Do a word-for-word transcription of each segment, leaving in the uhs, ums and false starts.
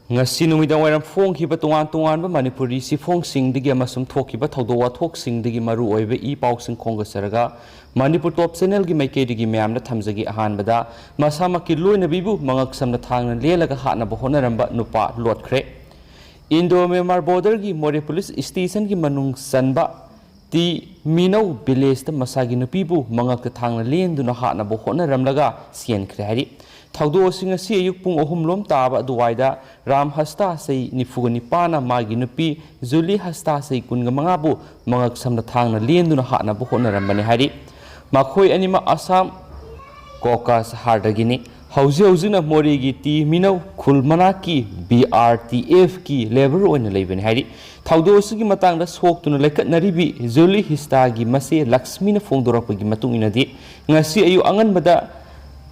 ꯉꯁꯤ ꯅꯨꯃꯤꯗꯥꯡ ꯋꯥꯏꯔꯝ ꯐꯣꯡꯈꯤꯕ ꯇꯣꯉꯥꯟ ꯇꯣꯉꯥꯟꯕ ꯃꯅꯤꯄꯨꯔꯤ ꯆꯦꯐꯣꯡꯁꯤꯡꯗꯒꯤ ꯑꯃꯁꯨꯡ ꯊꯣꯛꯈꯤꯕ ꯊꯧꯗꯣꯛ ꯋꯥꯊꯣꯛꯁꯤꯡꯗꯒꯤ ꯃꯔꯨ ꯑꯣꯏꯕ ꯏ ꯄꯥꯎꯁꯤꯡ ꯈꯣꯝꯒꯠꯆꯔꯒ, ꯃꯅꯤꯄꯨꯔ ꯇꯣꯞ ꯆꯦꯅꯦꯜꯒꯤ ꯃꯥꯏꯀꯩꯗꯒꯤ ꯃꯌꯥꯝꯗ ꯊꯝꯖꯒꯦ꯫ ꯑꯍꯥꯟꯕꯗ, ꯃꯁꯥꯃꯛꯀꯤ ꯂꯣꯏꯅꯕꯤꯕꯨ ꯃꯉꯛ ꯁꯝꯅ ꯊꯥꯡꯅ ꯂꯦꯜꯂꯒ ꯍꯥꯠꯅꯕ ꯍꯣꯠꯅꯔꯝꯕ ꯅꯨꯄꯥ ꯂꯣꯠꯈ꯭ꯔꯦ꯫ ꯏꯟꯗꯣ ꯃ꯭ꯌꯥꯟꯃꯥꯔ ꯕꯣꯔꯗꯔꯒꯤ ꯃꯣꯔꯦ ꯄꯨꯂꯤꯁ ꯁ꯭ꯇꯦꯁꯟꯒꯤ ꯃꯅꯨꯡ ꯆꯟꯕ ꯇꯤ ꯃꯤꯅꯧ ꯚꯤꯂꯦꯖꯇ ꯃꯁꯥꯒꯤ ꯅꯨꯄꯤꯕꯨ ꯃꯉꯛꯇ ꯊꯥꯡꯅ ꯂꯦꯟꯗꯨꯅ ꯍꯥꯠꯅꯕ ꯍꯣꯠꯅꯔꯝꯂꯒ ꯆꯦꯟꯈ꯭ꯔꯦ ꯍꯥꯏꯔꯤ꯫ ꯊꯧꯗꯣꯛ ꯑꯁꯤ ꯉꯁꯤ ꯑꯌꯨꯛ ꯄꯨꯡ ꯑꯍꯨꯝ ꯂꯣꯝ ꯇꯥꯕ ꯑꯗꯨꯋꯥꯏꯗ ꯔꯥꯝ ꯍꯁꯇꯥ, ꯆꯍꯤ ꯅꯤꯐꯨꯒ ꯅꯤꯄꯥꯟꯅ ꯃꯥꯒꯤ ꯅꯨꯄꯤ ꯖꯨꯂꯤ ꯍꯁꯇꯥ, ꯆꯍꯤ ꯀꯨꯟꯒ ꯃꯉꯥꯕꯨ ꯃꯉꯛ ꯁꯝꯅ ꯊꯥꯡꯅ ꯂꯦꯟꯗꯨꯅ ꯍꯥꯠꯅꯕ ꯍꯣꯠꯅꯔꯝꯕꯅꯤ ꯍꯥꯏꯔꯤ꯫ ꯃꯈꯣꯏ ꯑꯅꯤꯃꯛ ꯑꯁꯥꯝ ꯀꯣꯀꯥꯁꯍꯥꯔꯗꯒꯤꯅꯤ꯫ ꯍꯧꯖꯤꯛ ꯍꯧꯖꯤꯛꯅ ꯃꯣꯔꯦꯒꯤ ꯇꯤ ꯃꯤꯅꯧ ꯈꯨꯜ ꯃꯅꯥꯛꯀꯤ ꯕꯤ ꯑꯥꯔ ꯇꯤ ꯑꯦꯐꯀꯤ ꯂꯦꯕꯔ ꯑꯣꯏꯅ ꯂꯩꯕꯅꯤ ꯍꯥꯏꯔꯤ꯫ ꯊꯧꯗꯣꯛ ꯑꯁꯤꯒꯤ ꯃꯇꯥꯡꯗ ꯁꯣꯛꯇꯨꯅ ꯂꯩꯈꯠꯅꯔꯤꯕꯤ ꯖꯨꯂꯤ ꯍꯤꯁꯇꯥꯒꯤ ꯃꯆꯦ ꯂꯛꯁꯃꯤꯅ ꯐꯣꯡꯗꯣꯔꯛꯄꯒꯤ ꯃꯇꯨꯡ ꯏꯟꯅꯗꯤ, ꯉꯁꯤ ꯑꯌꯨꯛ ꯑꯉꯟꯕꯗ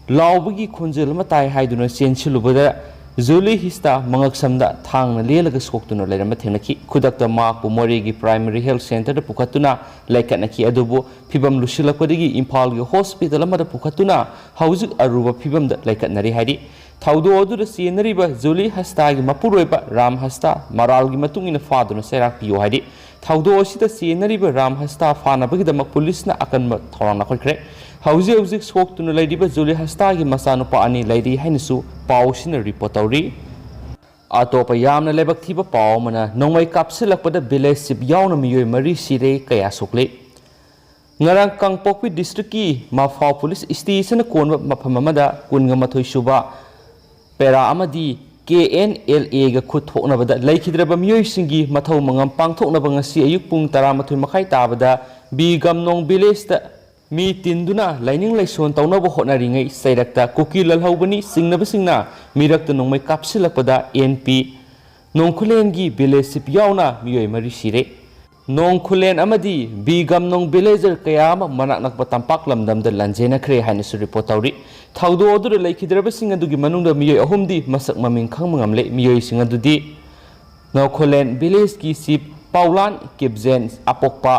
ꯂꯥꯎꯕꯒꯤ ꯈꯣꯟꯖꯦꯜ ꯑꯃ ꯇꯥꯏ ꯍꯥꯏꯗꯨꯅ ꯆꯦꯟꯁꯤꯜꯂꯨꯕꯗ ꯖꯨꯂꯤ ꯍꯤꯁꯇꯥ ꯃꯉꯛꯁꯝꯗ ꯊꯥꯡꯅ ꯂꯦꯜꯂꯒ ꯁꯣꯛꯇꯨꯅ ꯂꯩꯔꯝꯕ ꯊꯦꯡꯅꯈꯤ꯫ ꯈꯨꯗꯛꯇ ꯃꯍꯥꯛꯄꯨ ꯃꯣꯔꯦꯒꯤ ꯄ꯭ꯔꯥꯏꯃꯔꯤ ꯍꯦꯜꯊ ꯁꯦꯟꯇꯔꯗ ꯄꯨꯈꯠꯇꯨꯅ ꯂꯩꯈꯠꯅꯈꯤ꯫ ꯑꯗꯨꯕꯨ ꯐꯤꯕꯝ ꯂꯨꯁꯤꯜꯂꯛꯄꯗꯒꯤ ꯏꯝꯐꯥꯜꯒꯤ ꯍꯣꯁꯄꯤꯇꯥꯜ ꯑꯃꯗ ꯄꯨꯈꯠꯇꯨꯅ ꯍꯧꯖꯤꯛ ꯑꯔꯨꯕ ꯐꯤꯕꯝꯗ ꯂꯩꯈꯠꯅꯔꯤ ꯍꯥꯏꯔꯤ꯫ ꯊꯧꯗꯣꯛ ꯑꯗꯨꯗ ꯆꯦꯟꯅꯔꯤꯕ ꯖꯨꯂꯤ ꯍꯁꯇꯥꯒꯤ ꯃꯄꯨꯔꯣꯏꯕ ꯔꯥꯝ ꯍꯁꯇꯥ ꯃꯔꯥꯜꯒꯤ ꯃꯇꯨꯡ ꯏꯟꯅ ꯐꯥꯗꯨꯅ ꯆꯩꯔꯥꯛ ꯄꯤꯌꯨ ꯍꯥꯏꯔꯤ꯫ ꯊꯧꯗꯣꯛ ꯑꯁꯤꯗ ꯆꯦꯟꯅꯔꯤꯕ ꯔꯥꯝ ꯍꯁꯇꯥ ꯐꯥꯅꯕꯒꯤꯗꯃꯛ ꯄꯨꯂꯤꯁꯅ ꯑꯀꯟꯕ ꯊꯧꯔꯥꯡ ꯂꯧꯈꯠꯈ꯭ꯔꯦ꯫ ꯍꯧꯖꯤꯛ ꯍꯧꯖꯤꯛ ꯁꯣꯛꯇꯨꯅ ꯂꯩꯔꯤꯕ ꯖꯨꯂꯤ ꯍꯁꯇꯥꯒꯤ ꯃꯆꯥꯅꯨꯄꯥ ꯑꯅꯤ ꯂꯩꯔꯤ ꯍꯥꯏꯅꯁꯨ ꯄꯥꯎꯁꯤꯅ ꯔꯤꯄꯣꯔꯠ ꯇꯧꯔꯤ꯫ ꯑꯇꯣꯞꯄ ꯌꯥꯝꯅ ꯂꯥꯏꯕꯛ ꯊꯤꯕ ꯄꯥꯎ ꯑꯃꯅ, ꯅꯣꯡꯃꯩ ꯀꯥꯞꯁꯤꯜꯂꯛꯄꯗ ꯚꯤꯂꯦꯖ ꯆꯤꯞ ꯌꯥꯎꯅ ꯃꯤꯑꯣꯏ ꯃꯔꯤ ꯁꯤꯔꯦ, ꯀꯌꯥ ꯁꯣꯛꯂꯦ? ꯉꯔꯥꯡ ꯀꯥꯡꯄꯣꯛꯄꯤ ꯗꯤꯁꯇ꯭ꯔꯤꯛꯀꯤ ꯃꯐꯥꯎ ꯄꯨꯂꯤꯁ ꯁ꯭ꯇꯦꯁꯟꯅ ꯀꯣꯟꯕ ꯃꯐꯝ ꯑꯃꯗ ꯀꯨꯟꯒ ꯃꯥꯊꯣꯏ ꯁꯨꯕ ꯄꯦꯔꯥ ꯑꯃꯗꯤ ꯀꯦ ꯑꯦꯟ ꯑꯦꯜ ꯑꯦꯒ ꯈꯨꯠ ꯊꯣꯛꯅꯕꯗ ꯂꯩꯈꯤꯗ꯭ꯔꯕ ꯃꯤꯑꯣꯏꯁꯤꯡꯒꯤ ꯃꯊꯧ ꯃꯉꯝ ꯄꯥꯡꯊꯣꯛꯅꯕ ꯉꯁꯤ ꯑꯌꯨꯛ ꯄꯨꯡ ꯇꯔꯥꯃꯥꯊꯣꯏ ꯃꯈꯥꯏ ꯇꯥꯕꯗ ꯕꯤ ꯒꯝꯅꯣꯡ ꯚꯤꯂꯦꯖꯇ ꯃꯤ ꯇꯤꯟꯗꯨꯅ ꯂꯥꯏꯅꯤꯡ ꯂꯥꯏꯁꯣꯟ ꯇꯧꯅꯕ ꯍꯣꯠꯅꯔꯤꯉꯩ ꯆꯩꯔꯛꯇ ꯀꯨꯀꯤ ꯂꯥꯜꯍꯧꯕꯅꯤ ꯆꯤꯡꯅꯕꯁꯤꯡꯅ ꯃꯤꯔꯛꯇ ꯅꯣꯡꯃꯩ ꯀꯥꯞꯁꯤꯜꯂꯛꯄꯗ ꯑꯦꯟ ꯄꯤ ꯅꯣꯡꯈꯨꯂꯦꯟꯒꯤ ꯚꯤꯂꯦꯖ ꯆꯤꯞ ꯌꯥꯎꯅ ꯃꯤꯑꯣꯏ ꯃꯔꯤ ꯁꯤꯔꯦ꯫ ꯅꯣꯡꯈꯨꯂꯦꯟ ꯑꯃꯗꯤ ꯕꯤ ꯒꯝꯅꯣꯡ ꯚꯤꯂꯦꯖꯔ ꯀꯌꯥ ꯑꯃ ꯃꯅꯥꯛ ꯅꯛꯄ ꯇꯝꯄꯥꯛ ꯂꯝꯗꯝꯗ ꯂꯥꯟꯖꯦꯟꯅꯈ꯭ꯔꯦ ꯍꯥꯏꯅꯁꯨ ꯔꯤꯄꯣꯔꯠ ꯇꯧꯔꯤ꯫ ꯊꯧꯗꯣꯛ ꯑꯗꯨꯗ ꯂꯩꯈꯤꯗ꯭ꯔꯕꯁꯤꯡ ꯑꯗꯨꯒꯤ ꯃꯅꯨꯡꯗ ꯃꯤꯑꯣꯏ ꯑꯍꯨꯝꯗꯤ ꯃꯁꯛ ꯃꯃꯤꯡ ꯈꯪꯕ ꯉꯝꯂꯦ꯫ ꯃꯤꯑꯣꯏꯁꯤꯡ ꯑꯗꯨꯗꯤ ꯅꯣꯡꯈꯨꯂꯦꯟ ꯚꯤꯂꯦꯖꯀꯤ ꯆꯤꯞ ꯄꯥꯎꯂꯥꯟ ꯀꯤꯞꯖꯦꯟ ꯑꯄꯣꯛꯄ,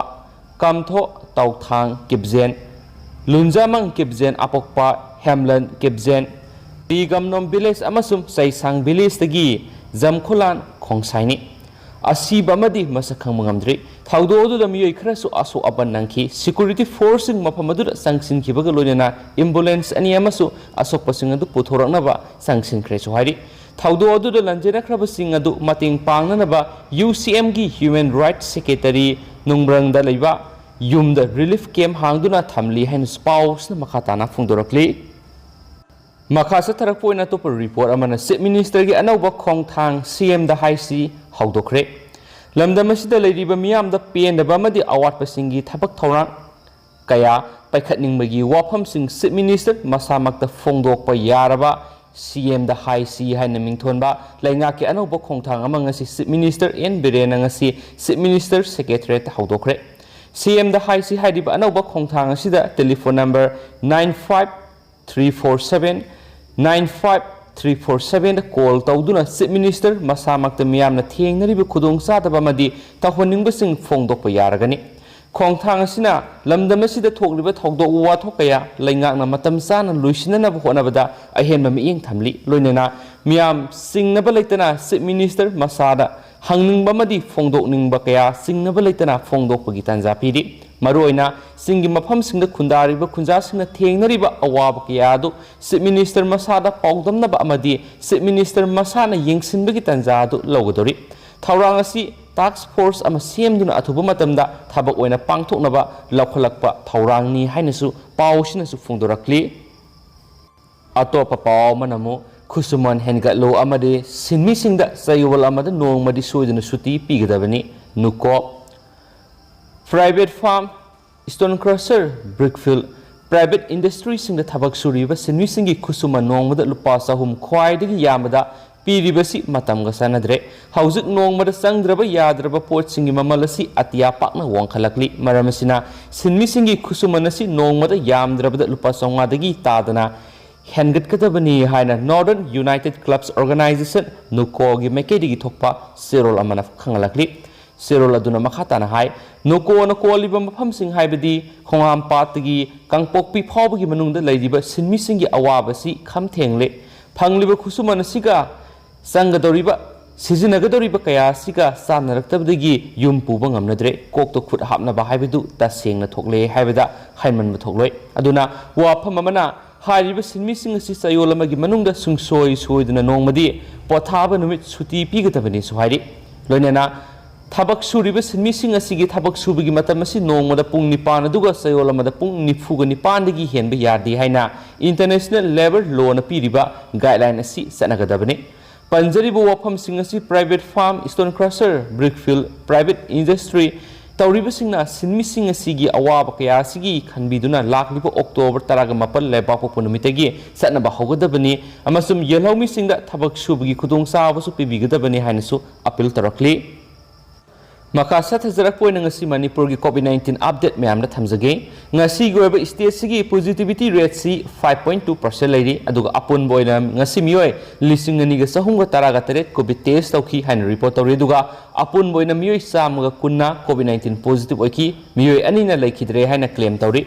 ꯀꯝꯊꯣ ꯇꯧꯊꯥꯡ ꯀꯤꯞꯖꯦꯟ, ꯂꯨꯟꯖꯥꯃꯪ ꯀꯤꯞꯖꯦꯟ ꯑꯄꯣꯛꯄ, ꯍꯦꯝꯂꯟ ꯀꯤꯞꯖꯦꯟ, ꯄꯤ ꯒꯝꯅꯣꯝ ꯚꯤꯂꯦꯖ ꯑꯃꯁꯨꯡ ꯆꯩꯁꯥꯡ ꯚꯤꯂꯦꯖꯇꯒꯤ ꯖꯝꯈꯨꯂꯥꯟ ꯈꯣꯡꯁꯥꯏꯅꯤ꯫ ꯑꯁꯤꯕ ꯑꯃꯗꯤ ꯃꯁꯛ ꯈꯪꯕ ꯉꯝꯗ꯭ꯔꯤ꯫ ꯊꯧꯗꯣꯛ ꯑꯗꯨꯗ ꯃꯤꯑꯣꯏ ꯈꯔꯁꯨ ꯑꯁꯣꯛ ꯑꯄꯟ ꯅꯪꯈꯤ꯫ Security forceꯁꯤꯡ ꯃꯐꯝ ꯑꯗꯨꯗ ꯆꯪꯁꯤꯟꯈꯤꯕꯒ ꯂꯣꯏꯅꯅ ambulance ꯑꯅꯤ ꯑꯃꯁꯨ ꯑꯁꯣꯛꯄꯁꯤꯡ ꯑꯗꯨ ꯄꯨꯊꯣꯔꯛꯅꯕ ꯆꯪꯁꯤꯟꯈ꯭ꯔꯦꯁꯨ ꯍꯥꯏꯔꯤ꯫ ꯊꯧꯗꯣꯛ ꯑꯗꯨꯗ ꯂꯟꯖꯦꯟꯅꯈ꯭ꯔꯕꯁꯤꯡ ꯑꯗꯨ ꯃꯇꯦꯡ ꯄꯥꯡꯅꯅꯕ UCMꯒꯤ Human Rights Secretary ꯅꯨꯡꯕ꯭ꯔꯪꯗ ꯂꯩꯕ ꯌꯨꯝꯗ relief camp ꯍꯥꯡꯗꯨꯅ ꯊꯝꯂꯤ ꯍꯥꯏꯅꯁꯨ ꯄꯥꯎꯁꯤꯅ ꯃꯈꯥ ꯇꯥꯅ ꯐꯣꯡꯗꯣꯔꯛꯂꯤ꯫ ꯃꯈꯥ ꯆꯠꯊꯔꯛꯄ ꯑꯣꯏꯅ ꯑꯇꯣꯞꯄ report ꯑꯃꯅ Chief Ministerꯒꯤ ꯑꯅꯧꯕ ꯈꯣꯡꯊꯥꯡ CMꯗ ꯍꯥꯏꯁꯤ ꯍꯧꯗꯣꯛꯈ꯭ꯔꯦ꯫ ꯂꯝꯗꯝ ꯑꯁꯤꯗ ꯂꯩꯔꯤꯕ ꯃꯤꯌꯥꯝꯗ ꯄꯦꯟꯗꯕ ꯑꯃꯗꯤ ꯑꯋꯥꯠꯄꯁꯤꯡꯒꯤ ꯊꯕꯛ ꯊꯧꯔꯥꯡ ꯀꯌꯥ ꯄꯥꯏꯈꯠꯅꯤꯡꯕꯒꯤ ꯋꯥꯐꯝꯁꯤꯡ Chief Minister ꯃꯁꯥꯃꯛꯇ ꯐꯣꯡꯗꯣꯛꯄ ꯌꯥꯔꯕ CMꯗ ꯍꯥꯏꯁꯤ ꯍꯥꯏꯅ ꯃꯤꯡꯊꯣꯟꯕ ꯂꯩꯉꯥꯛꯀꯤ ꯑꯅꯧꯕ ꯈꯣꯡꯊꯥꯡ ꯑꯃ ꯉꯁꯤ Chief Minister N ꯕꯤꯔꯦꯟꯅ ꯉꯁꯤ Chief Minister Secretariatꯇ ꯍꯧꯗꯣꯛꯈ꯭ꯔꯦ꯫ CMꯗ ꯍꯥꯏꯁꯤ ꯍꯥꯏꯔꯤꯕ ꯑꯅꯧꯕ ꯈꯣꯡꯊꯥꯡ ꯑꯁꯤꯗ telephone number nine five three four seven nine five three four sevenꯗ call ꯇꯧꯗꯨꯅ Chief Minister ꯃꯁꯥꯃꯛꯇ ꯃꯤꯌꯥꯝꯅ ꯊꯦꯡꯅꯔꯤꯕ ꯈꯨꯗꯣꯡꯆꯥꯗꯕ ꯑꯃꯗꯤ ꯇꯧꯍꯟꯅꯤꯡꯕꯁꯤꯡ ꯐꯣꯡꯗꯣꯛꯄ ꯌꯥꯔꯒꯅꯤ꯫ ꯈꯣꯡꯊꯥꯡ ꯑꯁꯤꯅ ꯂꯝꯗꯝ ꯑꯁꯤꯗ ꯊꯣꯛꯂꯤꯕ ꯊꯧꯗꯣꯛ ꯋꯥꯊꯣꯛ ꯀꯌꯥ ꯂꯩꯉꯥꯛꯅ ꯃꯇꯝ ꯆꯥꯅ ꯂꯣꯏꯁꯤꯟꯅꯅꯕ ꯍꯣꯠꯅꯕꯗ ꯑꯍꯦꯟꯕ ꯃꯤꯠꯌꯦꯡ ꯊꯝꯂꯤ꯫ ꯂꯣꯏꯅꯅ ꯃꯤꯌꯥꯝ ꯆꯤꯡꯅꯕ ꯂꯩꯇꯅ Chief Minister ꯃꯁꯥꯗ ꯍꯪꯅꯤꯡꯕ ꯑꯃꯗꯤ ꯐꯣꯡꯗꯣꯛꯅꯤꯡꯕ ꯀꯌꯥ ꯆꯤꯡꯅꯕ ꯂꯩꯇꯅ ꯐꯣꯡꯗꯣꯛꯄꯒꯤ ꯇꯥꯟꯖꯥ ꯄꯤꯔꯤ꯫ ꯃꯔꯨꯑꯣꯏꯅ ꯆꯤꯡꯒꯤ ꯃꯐꯝꯁꯤꯡꯗ ꯈꯨꯟꯗꯥꯔꯤꯕ ꯈꯨꯟꯖꯥꯁꯤꯡꯅ ꯊꯦꯡꯅꯔꯤꯕ ꯑꯋꯥꯕ ꯀꯌꯥ ꯑꯗꯨ Chief Minister ꯃꯁꯥꯗ ꯄꯥꯎꯗꯝꯅꯕ ꯑꯃꯗꯤ Chief Minister ꯃꯁꯥꯅ ꯌꯦꯡꯁꯤꯟꯕꯒꯤ ꯇꯥꯟꯖꯥ ꯑꯗꯨ ꯂꯧꯒꯗꯧꯔꯤ꯫ ꯊꯧꯔꯥꯡ ꯑꯁꯤ task force ꯑꯃ ꯁꯦꯝꯗꯨꯅ ꯑꯊꯨꯕ ꯃꯇꯝꯗ ꯊꯕꯛ ꯑꯣꯏꯅ ꯄꯥꯡꯊꯣꯛꯅꯕ ꯂꯧꯈꯠꯂꯛꯄ ꯊꯧꯔꯥꯡꯅꯤ ꯍꯥꯏꯅꯁꯨ ꯄꯥꯎꯁꯤꯅꯁꯨ ꯐꯣꯡꯗꯣꯔꯛꯂꯤ꯫ ꯑꯇꯣꯞꯄ ꯄꯥꯎ ꯑꯃꯅ ꯑꯃꯨꯛ ꯈꯨꯠꯁꯨꯃꯟ ꯍꯦꯟꯒꯠꯂꯨ ꯑꯃꯗꯤ ꯁꯤꯟꯃꯤꯁꯤꯡꯗ ꯆꯌꯣꯜ ꯑꯃꯗ ꯅꯣꯡꯃꯗꯤ ꯁꯣꯏꯗꯅ ꯁꯨꯇꯤ ꯄꯤꯒꯗꯕꯅꯤ, ꯅꯨꯀꯣ꯫ Private firm, stone crusher, brick fill, private industryꯁꯤꯡꯗ ꯊꯕꯛ ꯁꯨꯔꯤꯕ ꯁꯤꯟꯃꯤꯁꯤꯡꯒꯤ ꯈꯨꯠꯁꯨꯃꯟ ꯅꯣꯡꯃꯗ ꯂꯨꯄꯥ ꯆꯍꯨꯝ ꯈ꯭ꯋꯥꯏꯗꯒꯤ ꯌꯥꯝꯕꯗ ꯄꯤꯔꯤꯕꯁꯤ ꯃꯇꯝꯒ ꯆꯥꯟꯅꯗ꯭ꯔꯦ꯫ ꯍꯧꯖꯤꯛ ꯅꯣꯡꯃꯗ ꯆꯪꯗ꯭ꯔꯕ ꯌꯥꯗ꯭ꯔꯕ ꯄꯣꯠꯁꯤꯡꯒꯤ ꯃꯃꯜ ꯑꯁꯤ ꯑꯇꯤꯌꯥ ꯄꯥꯛꯅ ꯋꯥꯡꯈꯠꯂꯛꯂꯤ꯫ ꯃꯔꯝ ꯑꯁꯤꯅ ꯁꯤꯟꯃꯤꯁꯤꯡꯒꯤ ꯈꯨꯠꯁꯨꯃꯟ ꯑꯁꯤ ꯅꯣꯡꯃꯗ ꯌꯥꯝꯗ꯭ꯔꯕꯗ ꯂꯨꯄꯥ ꯆꯥꯝꯃꯉꯥꯗꯒꯤ ꯇꯥꯗꯅ ꯍꯦꯟꯒꯠꯀꯗꯕꯅꯤ ꯍꯥꯏꯅ Northern United Clubs Organisation, ꯅꯨꯀꯣꯒꯤ ꯃꯥꯏꯀꯩꯗꯒꯤ ꯊꯣꯛꯄ ꯆꯦꯔꯣꯜ ꯑꯃꯅ ꯈꯪꯍꯜꯂꯛꯂꯤ꯫ ꯆꯦꯔꯣꯜ ꯑꯗꯨꯅ ꯃꯈꯥ ꯇꯥꯅ ꯍꯥꯏ, ꯅꯨꯀꯣꯅ ꯀꯣꯜꯂꯤꯕ ꯃꯐꯝꯁꯤꯡ ꯍꯥꯏꯕꯗꯤ ꯈꯣꯡꯍꯥꯝꯄꯥꯠꯇꯒꯤ ꯀꯥꯡꯄꯣꯛꯄꯤ ꯐꯥꯎꯕꯒꯤ ꯃꯅꯨꯡꯗ ꯂꯩꯔꯤꯕ ꯁꯤꯟꯃꯤꯁꯤꯡꯒꯤ ꯑꯋꯥꯕꯁꯤ ꯈꯝ ꯊꯦꯡꯂꯦ꯫ ꯐꯪꯂꯤꯕ ꯈꯨꯠꯁꯨꯃꯟ ꯑꯁꯤꯒ ꯆꯪꯒꯗꯧꯔꯤꯕ, ꯁꯤꯖꯤꯟꯅꯒꯗꯧꯔꯤꯕ ꯀꯌꯥ ꯑꯁꯤꯒ ꯆꯥꯟꯅꯔꯛꯇꯕꯗꯒꯤ ꯌꯨꯝ ꯄꯨꯕ ꯉꯝꯅꯗ꯭ꯔꯦ, ꯀꯣꯛꯇ ꯈꯨꯠ ꯍꯥꯞꯅꯕ ꯍꯥꯏꯕꯗꯨ ꯇꯁꯦꯡꯅ ꯊꯣꯛꯂꯦ ꯍꯥꯏꯕꯗ ꯍꯥꯏꯃꯟꯕ ꯊꯣꯛꯂꯣꯏ꯫ ꯑꯗꯨꯅ ꯋꯥꯐꯝ ꯑꯃꯅ, ꯍꯥꯏꯔꯤꯕ ꯁꯤꯟꯃꯤꯁꯤꯡ ꯑꯁꯤ ꯆꯌꯣꯜ ꯑꯃꯒꯤ ꯃꯅꯨꯡꯗ ꯁꯨꯡꯁꯣꯏ ꯁꯣꯏꯗꯅ ꯅꯣꯡꯃꯗꯤ ꯄꯣꯊꯥꯕ ꯅꯨꯃꯤꯠ ꯁꯨꯇꯤ ꯄꯤꯒꯗꯕꯅꯤꯁꯨ ꯍꯥꯏꯔꯤ꯫ ꯂꯣꯏꯅꯅ ꯊꯕꯛ ꯁꯨꯔꯤꯕ ꯁꯤꯟꯃꯤꯁꯤꯡ ꯑꯁꯤꯒꯤ ꯊꯕꯛ ꯁꯨꯕꯒꯤ ꯃꯇꯝ ꯑꯁꯤ ꯅꯣꯡꯃꯗ ꯄꯨꯡ ꯅꯤꯄꯥꯟ ꯑꯗꯨꯒ ꯆꯌꯣꯜ ꯑꯃꯗ ꯄꯨꯡ ꯅꯤꯐꯨꯒ ꯅꯤꯄꯥꯟꯗꯒꯤ ꯍꯦꯟꯕ ꯌꯥꯗꯦ ꯍꯥꯏꯅ International Labour Law ꯅ ꯄꯤꯔꯤꯕ guideline ꯑꯁꯤ ꯆꯠꯅꯒꯗꯕꯅꯤ꯫ ꯄꯟꯖꯔꯤꯕ ꯋꯥꯐꯝꯁꯤꯡ ꯑꯁꯤ private farm, stone crusher, brick field, private industry ꯇꯧꯔꯤꯕꯁꯤꯡꯅ ꯁꯤꯟꯃꯤꯁꯤꯡ ꯑꯁꯤꯒꯤ ꯑꯋꯥꯕ ꯀꯌꯥ ꯑꯁꯤꯒꯤ ꯈꯟꯕꯤꯗꯨꯅ ꯂꯥꯛꯂꯤꯕ October ꯇꯔꯥꯒ ꯃꯥꯄꯟ ꯂꯩꯕꯥꯛꯄꯣꯛꯄ ꯅꯨꯃꯤꯠꯇꯒꯤ ꯆꯠꯅꯕ ꯍꯧꯒꯗꯕꯅꯤ ꯑꯃꯁꯨꯡ ꯌꯦꯜꯍꯧꯃꯤꯁꯤꯡꯗ ꯊꯕꯛ ꯁꯨꯕꯒꯤ ꯈꯨꯗꯣꯡꯆꯥꯕꯁꯨ ꯄꯤꯕꯤꯒꯗꯕꯅꯤ ꯍꯥꯏꯅꯁꯨ appeal ꯇꯧꯔꯛꯂꯤ꯫ ꯃꯈꯥ ꯆꯠꯊꯖꯔꯛꯄ ꯑꯣꯏꯅ ꯉꯁꯤ ꯃꯅꯤꯄꯨꯔꯒꯤ COVID nineteen update ꯃꯌꯥꯝꯗ ꯊꯝꯖꯒꯦ꯫ ꯉꯁꯤꯒꯤ ꯑꯣꯏꯕ state ꯁꯤꯒꯤ positivity rate ꯁꯤ five point two percent ꯂꯩꯔꯤ, ꯑꯗꯨꯒ ꯑꯄꯨꯟꯕ ꯑꯣꯏꯅ ꯉꯁꯤ ꯃꯤꯑꯣꯏ ꯂꯤꯁꯤꯡ ꯑꯅꯤꯒ ꯆꯍꯨꯝꯒ ꯇꯔꯥꯒ ꯇꯔꯦꯠ COVID test ꯇꯧꯈꯤ ꯍꯥꯏꯅ report ꯇꯧꯔꯤ, ꯑꯗꯨꯒ ꯑꯄꯨꯟꯕ ꯑꯣꯏꯅ ꯃꯤꯑꯣꯏ ꯆꯥꯝꯃꯒ ꯀꯨꯟꯅ COVID nineteen positive ꯑꯣꯏꯈꯤ, ꯃꯤꯑꯣꯏ ꯑꯅꯤꯅ ꯂꯩꯈꯤꯗ꯭ꯔꯦ ꯍꯥꯏꯅ claim ꯇꯧꯔꯤ꯫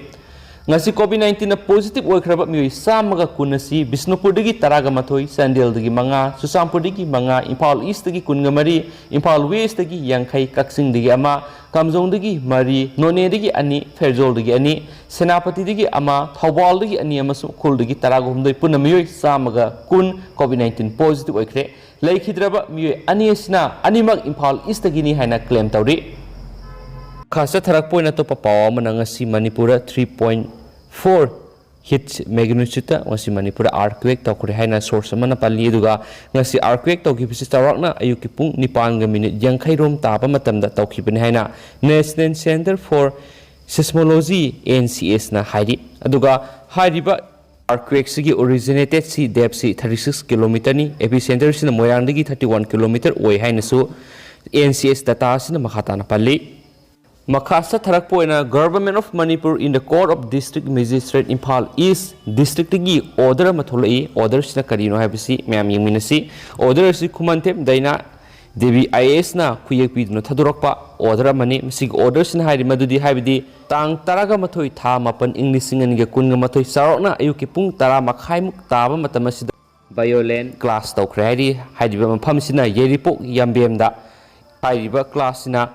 ꯉꯁꯤ COVID nineteen ꯅ positive ꯑꯣꯏꯈ꯭ꯔꯕ ꯃꯤꯑꯣꯏ ꯆꯥꯝꯃꯒ ꯀꯨꯟ ꯑꯁꯤ ꯕꯤꯁꯅꯨꯄꯨꯔꯗꯒꯤ ꯇꯔꯥꯒ ꯃꯥꯊꯣꯏ, ꯆꯥꯟꯗꯦꯜꯗꯒꯤ ꯃꯉꯥ, ꯆꯨꯔꯆꯥꯟꯄꯨꯔꯗꯒꯤ ꯃꯉꯥ, ꯏꯝꯐꯥꯜ East ꯇꯒꯤ ꯀꯨꯟꯒ ꯃꯔꯤ, ꯏꯝꯐꯥꯜ West ꯇꯒꯤ ꯌꯥꯡꯈꯩ, ꯀꯛꯆꯤꯡꯗꯒꯤ ꯑꯃ, ꯀꯥꯝꯖꯣꯡꯗꯒꯤ ꯃꯔꯤ, ꯅꯣꯅꯦꯗꯒꯤ ꯑꯅꯤ, ꯐꯦꯔꯖꯣꯜꯗꯒꯤ ꯑꯅꯤ, ꯁꯦꯅꯥꯄꯇꯤꯗꯒꯤ ꯑꯃ, ꯊꯧꯕꯥꯜꯗꯒꯤ ꯑꯅꯤ ꯑꯃꯁꯨꯡ ꯎꯈ꯭ꯔꯨꯜꯗꯒꯤ ꯇꯔꯥꯒ ꯍꯨꯝꯗꯣꯏ, ꯄꯨꯟꯅ ꯃꯤꯑꯣꯏ ꯆꯥꯝꯃꯒ ꯀꯨꯟ COVID nineteen positive ꯑꯣꯏꯈ꯭ꯔꯦ꯫ ꯂꯩꯈꯤꯗ꯭ꯔꯕ ꯃꯤꯑꯣꯏ ꯑꯅꯤ ꯑꯁꯤꯅ ꯑꯅꯤꯃꯛ ꯏꯝꯐꯥꯜ East ꯇꯒꯤꯅꯤ ꯍꯥꯏꯅ claim ꯇꯧꯔꯤ꯫ ꯈꯥ ꯆꯠꯊꯔꯛꯄ ꯑꯣꯏꯅ ꯑꯇꯣꯞꯄ ꯄꯥꯎ ꯑꯃꯅ ꯉꯁꯤ ꯃꯅꯤꯄꯨꯔꯗ three point four heat magnitude ꯇ ꯉꯁꯤ ꯃꯅꯤꯄꯨꯔꯗ earthquake ꯇꯧꯈ꯭ꯔꯦ ꯍꯥꯏꯅ source ꯑꯃꯅ ꯄꯜꯂꯤ꯫ ꯑꯗꯨꯒ ꯉꯁꯤ earthquake ꯇꯧꯈꯤꯕꯁꯤ ꯆꯥꯎꯔꯥꯛꯅ ꯑꯌꯨꯛꯀꯤ ꯄꯨꯡ ꯅꯤꯄꯥꯟꯒ minute ꯌꯥꯡꯈꯩ ꯔꯣꯝ ꯇꯥꯕ ꯃꯇꯝꯗ ꯇꯧꯈꯤꯕꯅꯤ ꯍꯥꯏꯅ National Centre for Seismology, N C S ꯅ ꯍꯥꯏꯔꯤ꯫ ꯑꯗꯨꯒ ꯍꯥꯏꯔꯤꯕ earthquake ꯁꯤꯒꯤ originated ꯁꯤ depth ꯁꯤ thirty six kilometer ꯅꯤ, epicentre ꯁꯤꯅ ꯃꯣꯏꯔꯥꯡꯗꯒꯤ thirty one kilometer ꯑꯣꯏ ꯍꯥꯏꯅꯁꯨ N C S data ꯑꯁꯤꯅ ꯃꯈꯥ ꯇꯥꯅ ꯄꯜꯂꯤ꯫ ꯃꯈꯥ ꯆꯠꯊꯔꯛꯄ ꯑꯣꯏꯅ Government of Manipur in the Court of District Magistrate Imphal East district ꯇꯒꯤ order ꯑꯃ ꯊꯣꯛꯂꯛꯏ꯫ Order ꯁꯤꯅ ꯀꯔꯤꯅꯣ ꯍꯥꯏꯕꯁꯤ ꯃꯌꯥꯝ ꯌꯦꯡꯃꯤꯟꯅꯁꯤ꯫ Order ꯑꯁꯤ ꯈꯨꯃꯟꯊꯦꯝ ꯗꯩꯅꯥ ꯗꯦꯕꯤ I A S ꯅ ꯈꯨꯌꯦꯛ ꯄꯤꯗꯨꯅ ꯊꯥꯗꯣꯔꯛꯄ order ꯑꯃꯅꯤ꯫ ꯃꯁꯤꯒꯤ order ꯁꯤꯅ ꯍꯥꯏꯔꯤ ꯃꯗꯨꯗꯤ, ꯍꯥꯏꯕꯗꯤ ꯇꯥꯡ ꯇꯔꯥꯒ ꯃꯥꯊꯣꯏ ꯊꯥ ꯃꯥꯄꯟ ꯏꯪ ꯂꯤꯁꯤꯡ ꯑꯅꯤꯒ ꯀꯨꯟꯒ ꯃꯥꯊꯣꯏ ꯆꯥꯎꯔꯥꯛꯅ ꯑꯌꯨꯛꯀꯤ ꯄꯨꯡ ꯇꯔꯥ ꯃꯈꯥꯏꯃꯨꯛ ꯇꯥꯕ ꯃꯇꯝ ꯑꯁꯤꯗ violent clash ꯇꯧꯈ꯭ꯔꯦ ꯍꯥꯏꯔꯤ꯫ ꯍꯥꯏꯔꯤꯕ ꯃꯐꯝꯁꯤꯅ ꯌꯥꯏꯔꯤꯄꯣꯛ ꯌꯥꯝꯕꯦꯝꯗ꯫ ꯍꯥꯏꯔꯤꯕ clashꯁꯤꯅ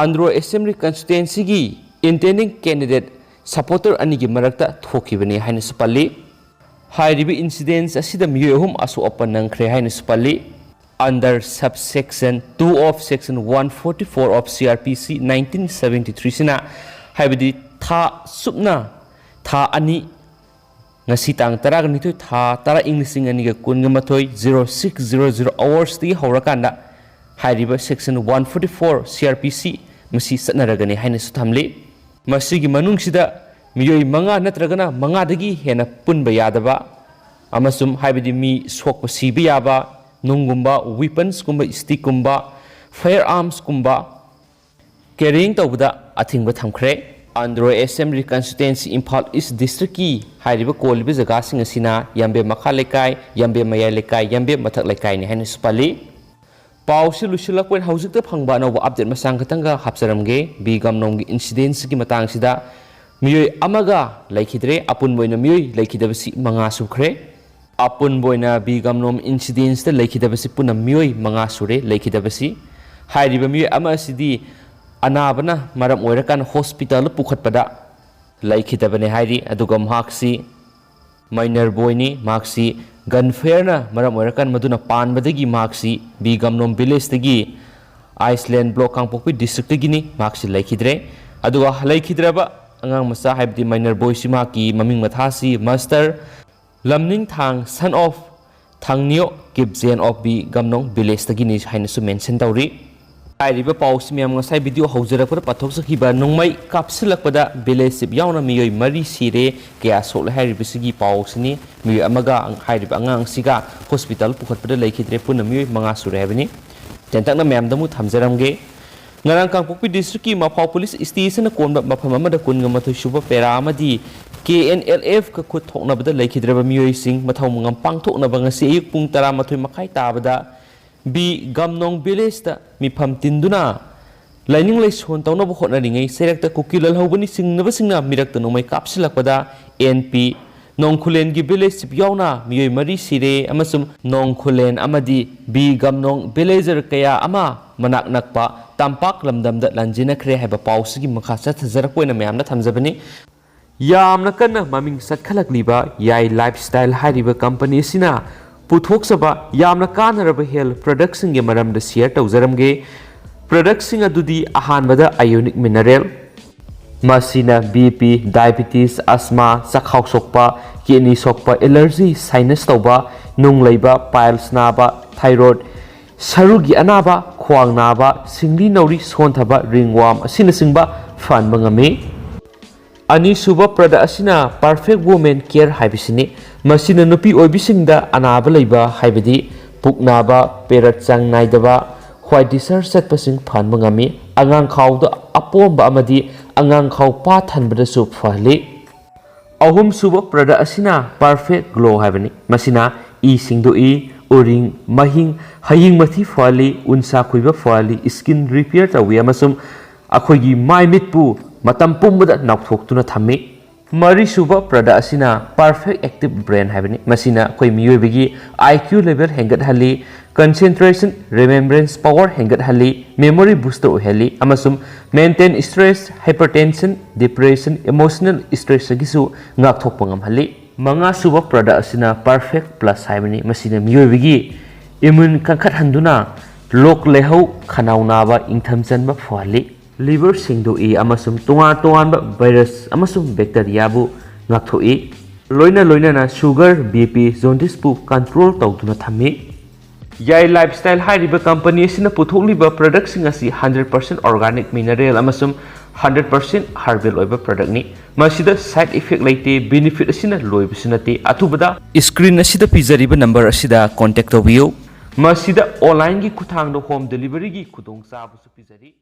Andro Assembly Constituencyꯒꯤ intending candidate supporter ꯑꯅꯤꯒꯤ ꯃꯔꯛꯇ ꯊꯣꯛꯈꯤꯕꯅꯤ ꯍꯥꯏꯅꯁꯨ ꯄꯜꯂꯤ꯫ ꯍꯥꯏꯔꯤꯕ incidents ꯑꯁꯤꯗ ꯃꯤꯑꯣꯏ ꯑꯍꯨꯝ ꯑꯁꯣꯛ ꯑꯄꯟ ꯅꯪꯈ꯭ꯔꯦ ꯍꯥꯏꯅꯁꯨ ꯄꯜꯂꯤ꯫ Under subsection two of section one forty-four of C R P C nineteen seventy-threeꯁꯤꯅ, ꯍꯥꯏꯕꯗꯤ ꯊꯥ ꯁꯨꯞꯅ ꯊꯥ ꯑꯅꯤ, ꯉꯁꯤ ꯇꯥꯡ ꯇꯔꯥꯒ ꯅꯤꯊꯣꯏ, ꯊꯥ ꯇꯔꯥ, ꯏꯪ ꯂꯤꯁꯤꯡ ꯑꯅꯤꯒ ꯀꯨꯟꯒ ꯃꯥꯊꯣꯏ, zero six zero zero hoursꯇꯒꯤ ꯍꯧꯔꯀꯥꯟꯗ ꯍꯥꯏꯔꯤꯕ section one forty-four C R P C ꯃꯁꯤ ꯆꯠꯅꯔꯒꯅꯤ ꯍꯥꯏꯅꯁꯨ ꯊꯝꯂꯤ꯫ ꯃꯁꯤꯒꯤ ꯃꯅꯨꯡꯁꯤꯗ ꯃꯤꯑꯣꯏ ꯃꯉꯥ ꯅꯠꯇ꯭ꯔꯒꯅ ꯃꯉꯥꯗꯒꯤ ꯍꯦꯟꯅ ꯄꯨꯟꯕ ꯌꯥꯗꯕ ꯑꯃꯁꯨꯡ, ꯍꯥꯏꯕꯗꯤ ꯃꯤ ꯁꯣꯛꯄ ꯁꯤꯕ ꯌꯥꯕ ꯅꯨꯡꯒꯨꯝꯕ, weaponsꯀꯨꯝꯕ, stickꯀꯨꯝꯕ, firearmsꯀꯨꯝꯕ carrying ꯇꯧꯕꯗ ꯑꯊꯤꯡꯕ ꯊꯝꯈ꯭ꯔꯦ꯫ Andro Assembly Constituency, Imphal East Districtꯀꯤ ꯍꯥꯏꯔꯤꯕ ꯀꯣꯜꯂꯤꯕ ꯖꯒꯥꯁꯤꯡ ꯑꯁꯤꯅ ꯌꯥꯝꯕꯦꯝ ꯃꯈꯥ ꯂꯩꯀꯥꯏ, ꯌꯥꯝꯕꯦꯝ ꯃꯌꯥꯏ ꯂꯩꯀꯥꯏ, ꯌꯥꯝꯕꯦꯝ ꯃꯊꯛ ꯂꯩꯀꯥꯏꯅꯤ ꯍꯥꯏꯅꯁꯨ ꯄꯜꯂꯤ꯫ ꯄꯥꯎꯁꯤ ꯂꯣꯏꯁꯤꯜꯂꯛꯄ ꯑꯣꯏꯅ ꯍꯧꯖꯤꯛꯇ ꯐꯪꯕ ꯑꯅꯧꯕ update ꯃꯆꯥ ꯈꯛꯇꯪꯒ ꯍꯥꯞꯆꯔꯝꯒꯦ꯫ ꯕꯤ ꯒꯝꯅꯣꯡꯒꯤ incidentꯁꯤꯒꯤ ꯃꯇꯥꯡꯁꯤꯗ ꯃꯤꯑꯣꯏ ꯑꯃꯒ ꯂꯩꯈꯤꯗ꯭ꯔꯦ꯫ ꯑꯄꯨꯟꯕ ꯑꯣꯏꯅ ꯃꯤꯑꯣꯏ ꯂꯩꯈꯤꯗꯕꯁꯤ ꯃꯉꯥ ꯁꯨꯈ꯭ꯔꯦ꯫ ꯑꯄꯨꯟꯕ ꯑꯣꯏꯅ ꯕꯤ ꯒꯝꯅꯣꯡ incidentꯁꯤꯗ ꯂꯩꯈꯤꯗꯕꯁꯤ ꯄꯨꯟꯅ ꯃꯤꯑꯣꯏ ꯃꯉꯥ ꯁꯨꯔꯦ ꯂꯩꯈꯤꯗꯕꯁꯤ꯫ ꯍꯥꯏꯔꯤꯕ ꯃꯤꯑꯣꯏ ꯑꯃ ꯑꯁꯤꯗꯤ ꯑꯅꯥꯕꯅ ꯃꯔꯝ ꯑꯣꯏꯔꯀꯥꯟꯗ hospitalꯗ ꯄꯨꯈꯠꯄꯗ ꯂꯩꯈꯤꯗꯕꯅꯦ ꯍꯥꯏꯔꯤ꯫ ꯑꯗꯨꯒ ꯃꯍꯥꯛꯁꯤ minor boyꯅꯤ꯫ ꯃꯍꯥꯛꯁꯤ gun fireꯅ ꯃꯔꯝ ꯑꯣꯏꯔꯀꯥꯟꯗ ꯃꯗꯨꯅ ꯄꯥꯟꯕꯗꯒꯤ ꯃꯍꯥꯛꯁꯤ ꯕꯤ ꯒꯝꯅꯣꯡ villageꯇꯒꯤ, Island Block, ꯀꯥꯡꯄꯣꯛꯄꯤ districtꯇꯒꯤꯅꯤ꯫ ꯃꯍꯥꯛꯁꯤ ꯂꯩꯈꯤꯗ꯭ꯔꯦ꯫ ꯑꯗꯨꯒ ꯂꯩꯈꯤꯗ꯭ꯔꯕ ꯑꯉꯥꯡ ꯃꯆꯥ, ꯍꯥꯏꯕꯗꯤ minor boyꯁꯤ, ꯃꯍꯥꯛꯀꯤ ꯃꯃꯤꯡ ꯃꯊꯥꯁꯤ Master Lamningthang, son of Thangniyo Kipgen of B Gamnong villageꯇꯒꯤꯅꯤ ꯍꯥꯏꯅꯁꯨ mention ꯇꯧꯔꯤ꯫ ꯍꯥꯏꯔꯤꯕ ꯄꯥꯎꯁꯤ ꯃꯌꯥꯝ ꯉꯁꯥꯏ video ꯍꯧꯖꯔꯛꯄꯗ ꯄꯥꯊꯣꯛꯆꯈꯤꯕ ꯅꯣꯡꯃꯩ ꯀꯥꯞꯁꯤꯜꯂꯛꯄꯗ village chief ꯌꯥꯎꯅ ꯃꯤꯑꯣꯏ ꯃꯔꯤ ꯁꯤꯔꯦ, ꯀꯌꯥ ꯁꯣꯛꯂꯦ ꯍꯥꯏꯔꯤꯕꯁꯤꯒꯤ ꯄꯥꯎꯁꯤꯅꯤ꯫ ꯃꯤꯑꯣꯏ ꯑꯃꯒ ꯍꯥꯏꯔꯤꯕ ꯑꯉꯥꯡ ꯑꯁꯤꯒ hospital ꯄꯨꯈꯠꯄꯗ ꯂꯩꯈꯤꯗ꯭ꯔꯦ, ꯄꯨꯟꯅ ꯃꯤꯑꯣꯏ ꯃꯉꯥ ꯁꯨꯔꯦ ꯍꯥꯏꯕꯅꯤ꯫ ꯇꯦꯟꯇꯛꯅ ꯃꯌꯥꯝꯗ ꯑꯃꯨꯛ ꯊꯝꯖꯔꯝꯒꯦ꯫ ꯉꯔꯥꯡ ꯀꯥꯡꯄꯣꯛꯄꯤ districtꯀꯤ ꯃꯐꯥꯎ police stationꯅ ꯀꯣꯟꯕ ꯃꯐꯝ ꯑꯃꯗ ꯀꯨꯟꯒ ꯃꯥꯊꯣꯏ ꯁꯨꯕ para ꯑꯃꯗꯤ K N L Fꯀ ꯈꯨꯠ ꯊꯣꯛꯅꯕꯗ ꯂꯩꯈꯤꯗ꯭ꯔꯕ ꯃꯤꯑꯣꯏꯁꯤꯡ ꯃꯊꯧ ꯃꯉꯝ ꯄꯥꯡꯊꯣꯛꯅꯕ ꯉꯁꯤ ꯑꯌꯨꯛ ꯄꯨꯡ ꯇꯔꯥꯃꯥꯊꯣꯏ ꯃꯈꯥꯏ ꯇꯥꯕꯗ ꯕꯤ ꯒꯝꯅꯣꯡ villageꯇ ꯃꯤꯐꯝ ꯇꯤꯟꯗꯨꯅ ꯂꯥꯏꯅꯤꯡ ꯂꯥꯏꯁꯣꯟ ꯇꯧꯅꯕ ꯍꯣꯠꯅꯔꯤꯉꯩ ꯆꯩꯔꯛꯇ ꯀꯨꯀꯤ ꯂꯥꯜꯍꯧꯕꯅꯤ ꯆꯤꯡꯅꯕꯁꯤꯡꯅ ꯃꯤꯔꯛꯇ ꯅꯣꯡꯃꯩ ꯀꯥꯞꯁꯤꯜꯂꯛꯄꯗ N P ꯅꯣꯡꯈꯨꯂꯦꯟꯒꯤ village chief ꯌꯥꯎꯅ ꯃꯤꯑꯣꯏ ꯃꯔꯤ ꯁꯤꯔꯦ ꯑꯃꯁꯨꯡ ꯅꯣꯡꯈꯨꯂꯦꯟ ꯑꯃꯗꯤ ꯕꯤ ꯒꯝꯅꯣꯡ villager ꯀꯌꯥ ꯑꯃ ꯃꯅꯥꯛ ꯅꯛꯄ ꯇꯝꯄꯥꯛ ꯂꯝꯗꯝꯗ ꯂꯥꯟꯖꯤꯟꯅꯈ꯭ꯔꯦ ꯍꯥꯏꯕ ꯄꯥꯎꯁꯤꯒꯤ ꯃꯈꯥ ꯆꯠꯊꯖꯔꯛꯄ ꯑꯣꯏꯅ ꯃꯌꯥꯝꯗ ꯊꯝꯖꯕꯅꯤ꯫ ꯌꯥꯝꯅ ꯀꯟꯅ ꯃꯃꯤꯡ ꯆꯠꯈꯠꯂꯛꯂꯤꯕ ꯌꯥꯏ Lifestyle ꯍꯥꯏꯔꯤꯕ company ꯑꯁꯤꯅ ꯄꯨꯊꯣꯛꯆꯕ ꯌꯥꯝꯅ ꯀꯥꯟꯅꯔꯕ health productꯁꯤꯡꯒꯤ ꯃꯔꯝꯗ share ꯇꯧꯖꯔꯝꯒꯦ꯫ Productꯁꯤꯡ ꯑꯗꯨꯗꯤ ꯑꯍꯥꯟꯕꯗ ionic mineral, ꯃꯁꯤꯅ BP, diabetes, asthma, ꯆꯈꯥꯎ ꯁꯣꯛꯄ, kidney ꯁꯣꯛꯄ, allergy, sinus ꯇꯧꯕ, ꯅꯨꯡ ꯂꯩꯕ, piles ꯅꯥꯕ, thyroid, ꯁꯔꯨꯒꯤ ꯑꯅꯥꯕ, ꯈ꯭ꯋꯥꯡ ꯅꯥꯕ, ꯁꯤꯡꯂꯤ ꯅꯥꯎꯔꯤ ꯁꯣꯟꯊꯕ, ringworm ꯑꯁꯤꯅꯆꯤꯡꯕ ꯐꯍꯟꯕ ꯉꯝꯃꯤ꯫ ꯑꯅꯤꯁꯨꯕ product ꯑꯁꯤꯅ Perfect Women Care ꯍꯥꯏꯕꯁꯤꯅꯤ꯫ ꯃꯁꯤꯅ ꯅꯨꯄꯤ ꯑꯣꯏꯕꯤꯁꯤꯡꯗ ꯑꯅꯥꯕ ꯂꯩꯕ, ꯍꯥꯏꯕꯗꯤ ꯄꯨꯛ ꯅꯥꯕ, period ꯆꯥꯡ ꯅꯥꯏꯗꯕ, white discharge ꯆꯠꯄꯁꯤꯡ ꯐꯍꯟꯕ ꯉꯝꯃꯤ꯫ ꯑꯉꯥꯡ ꯈꯥꯎꯗ ꯑꯄꯣꯝꯕ ꯑꯃꯗꯤ ꯑꯉꯥꯡ ꯈꯥꯎ ꯄꯥ ꯊꯟꯕꯗꯁꯨ ꯐꯍꯜꯂꯤ꯫ ꯑꯍꯨꯝꯁꯨꯕ product ꯑꯁꯤꯅ Perfect Glow ꯍꯥꯏꯕꯅꯤ꯫ ꯃꯁꯤꯅ ꯏ ꯁꯦꯡꯗꯣꯛꯏ, ꯎꯔꯤꯡ, ꯃꯍꯤꯡ, ꯍꯌꯤꯡ ꯃꯊꯤ ꯐꯍꯜꯂꯤ, ꯎꯟꯁꯥ ꯈꯨꯏꯕ ꯐꯍꯜꯂꯤ, skin repair ꯇꯧꯏ ꯑꯃꯁꯨꯡ ꯑꯩꯈꯣꯏꯒꯤ ꯃꯥꯏ ꯃꯤꯠꯄꯨ ꯃꯇꯝ ꯄꯨꯝꯕꯗ ꯅꯧꯊꯣꯛꯇꯨꯅ ꯊꯝꯃꯤ꯫ ꯃꯔꯤꯁꯨꯕ product ꯑꯁꯤꯅ Perfect Active Brain ꯍꯥꯏꯕꯅꯤ꯫ ꯃꯁꯤꯅ ꯑꯩꯈꯣꯏ ꯃꯤꯑꯣꯏꯕꯒꯤ IQ level ꯍꯦꯟꯒꯠꯍꯜꯂꯤ, concentration, remembrance power ꯍꯦꯟꯒꯠꯍꯜꯂꯤ, memory booster ꯑꯣꯏꯍꯜꯂꯤ ꯑꯃꯁꯨꯡ mental stress, hypertension, depression, emotional stressꯇꯒꯤꯁꯨ ꯉꯥꯛꯊꯣꯛꯄ ꯉꯝꯍꯜꯂꯤ꯫ ꯃꯉꯥꯁꯨꯕ product ꯑꯁꯤꯅ Perfect Plus ꯍꯥꯏꯕꯅꯤ꯫ ꯃꯁꯤꯅ ꯃꯤꯑꯣꯏꯕꯒꯤ immune ꯀꯟꯈꯠꯍꯟꯗꯨꯅ ꯂꯣꯛ ꯂꯥꯏꯍꯧ, ꯈꯅꯥꯎ ꯅꯥꯕ, ꯏꯪꯊꯝ ꯆꯟꯕ ꯐꯍꯜꯂꯤ꯫ Liver ꯁꯦꯡꯗꯣꯛꯏ ꯑꯃꯁꯨꯡ ꯇꯣꯉꯥꯟ ꯇꯣꯉꯥꯟꯕ virus ꯑꯃꯁꯨꯡ bacteriaꯕꯨ ꯉꯥꯛꯊꯣꯛꯏ꯫ ꯂꯣꯏꯅ ꯂꯣꯏꯅꯅ sugar, BP, jaundiceꯄꯨ control ꯇꯧꯗꯨꯅ ꯊꯝꯃꯤ꯫ ꯌꯥꯏ Lifestyle ꯍꯥꯏꯔꯤꯕ company ꯑꯁꯤꯅ ꯄꯨꯊꯣꯛꯂꯤꯕ productꯁꯤꯡ ꯑꯁꯤ hundred percent organic mineral ꯑꯃꯁꯨꯡ hundred percent herbal ꯑꯣꯏꯕ productꯅꯤ꯫ ꯃꯁꯤꯗ side effect ꯂꯩꯇꯦ, benefit ꯑꯁꯤꯅ ꯂꯣꯏꯕꯁꯨ ꯅꯠꯇꯦ꯫ ꯑꯊꯨꯕꯗ screen ꯑꯁꯤꯗ ꯄꯤꯖꯔꯤꯕ number ꯑꯁꯤꯗ contact ꯇꯧꯕꯤꯌꯨ꯫ ꯃꯁꯤꯗ onlineꯒꯤ ꯈꯨꯠꯊꯥꯡꯗ home deliveryꯒꯤ ꯈꯨꯗꯣꯡꯆꯥꯕꯁꯨ ꯄꯤꯖꯔꯤ꯫